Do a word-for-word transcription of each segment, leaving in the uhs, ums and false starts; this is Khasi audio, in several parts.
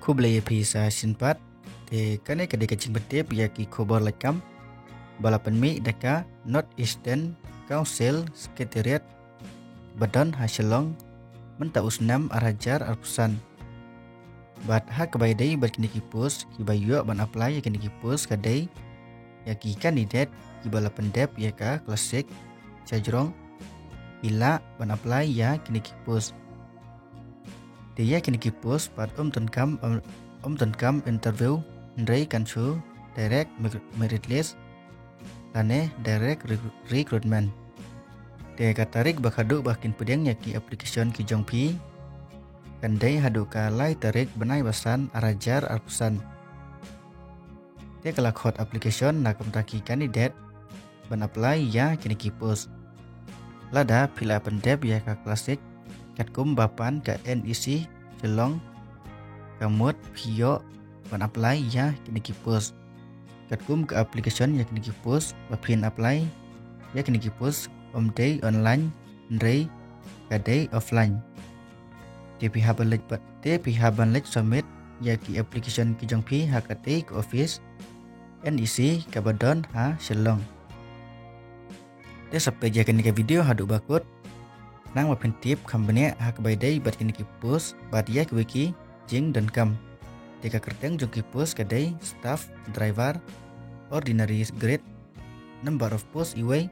Khublei ïa phi sa shisien pat. Te kane ka dei ka jingpyntip ïa ki khubor lajkam ba la pynmih da ka North Eastern Council Secretariat ba don ha Shillong mynta u snem ar hajar arphew san. Bad ha kaba ïadei bad kine ki post, kiba ïoh ban apply ïa kine ki post ka dei ïa ki candidate kiba la pyndep ïa ka klas six shajrong, ki lah ban apply ïa kine ki post. Te ïa kine ki post pat ym donkam, ym, ym donkam interview, hynrei kan shu direct mer-, merit list lane direct re-, recruitment. Te ka tarik ba khatduh ba kin pdiang ïa ki application ki jong phi kan dei haduh ka lai tarik bnai ba san ar hajar arphew san. Te ka la khot application na ka bynta ki candidate ban apply ïa kine ki post. Lada phi la pyndep ïa ka klas six katkum ba pan ka NEC Shillong, ka mut phi ïoh ban apply ïa kine ki post. Katkum ka application ïa kine ki post, ba phin apply ïa kine ki post ym dei online, hynrei ka dei offline. Te phi hap ban leit pat, te phi hap ban leit submit ïa ki application ki jong phi ha katei ka office NEC kaba don ha Shillong. Te sa peit ïa kane ka video haduh ba kut, nang ba phin tip kham bniah ha kaba ïadei bad kine ki post bad ïa kiwei ki jingdonkam. Te ka kyrteng jong ki post ka dei staff driver, ordinary grade, number of post iwei,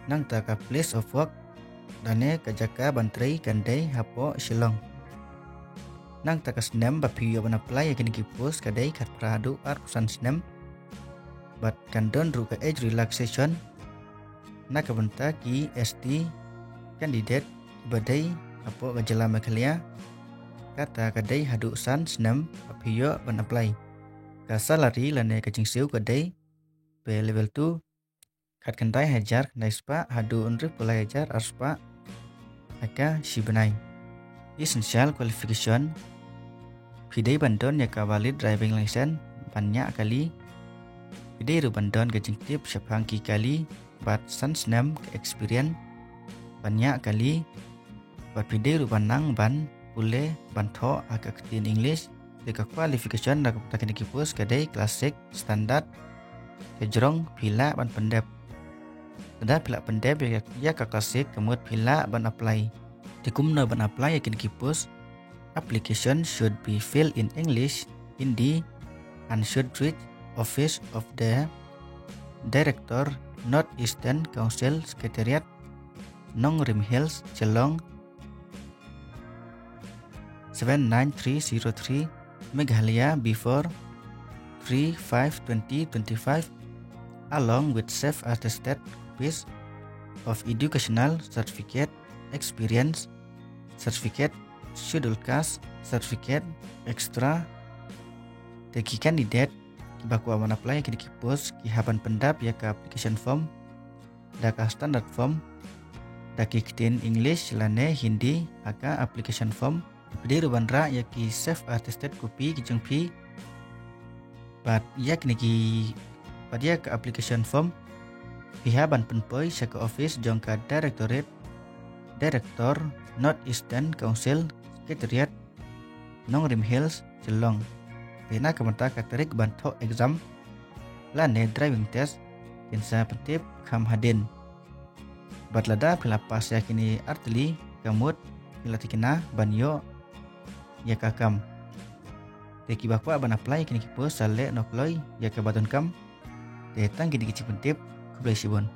nangta ka place of work, lane ka jaka ban trei kan dei hapoh Shillong. Nangta ka snem ba phi ïoh ban apply ïa kine ki post ka dei khatphra haduh arphew san snem. Bad kan don ruh ka age relaxation na ka bynta ki ST candidate ba dei hapoh ka jylla Meghalaya. Kata ka dei haduh san snem ba phi ïoh ban apply. Ka salary lane ka jingsiew ka dei pay level two, khatkhyndai hajar khyndai spah haduh hynriewphew lai hajar ar spah ha ka shi bnai. Essential qualification: phi dei ban don ïa ka valid driving license ban ñiah kali. Phi dei ruh ban don ka jingtip shaphang ki kali bad san snem ka experience ban ñiah kali. Bad phi dei ruh ban nang ban pule ban thoh ha ka ktien English. Te ka qualification na ka bynta kine ki post ka dei klas six standard, shajrong phi lah ban pyndep. Lada phi lah pyndep ïa, ïa ka klas six ka mut phi lah ban apply. Te kumno ban apply ïa kine ki post? Application should be filled in English, Hindi, and should reach Office of the Director, North Eastern Council Secretariat, Nongrim Hills, Shillong, seven nine three zero three, Meghalaya, before three five twenty twenty-five, along with self-attested copies of educational certificate, experience certificate, schedule caste certificate, et cetera. Te ki candidate kiba kwah ban apply ïa kine ki post ki hap ban pyndap ïa ka application form da ka standard form da ki ktien English lane Hindi ha ka application form. Phi dei ruh ban rah ïa ki self attested copy ki jong phi. Bad ïa kine ki, bad ïa ka application form phi hap ban pynpoi sha ka office jong ka Directorate, Director, North Eastern Council Secretariat, Nongrim Hills, Shillong. Te na ka bynta ka tarik ban thoh exam lane driving test kin sa pyntip kham hadien. Bad lada phi la pass ïa kine artylli ka mut phi la tikna ban ïoh ïa ka kam. Te kiba kwah ban apply ïa kine ki post sa leh noh kloi ïa kaba donkam. Te tang kine ki jingpyntip, khublei shibun.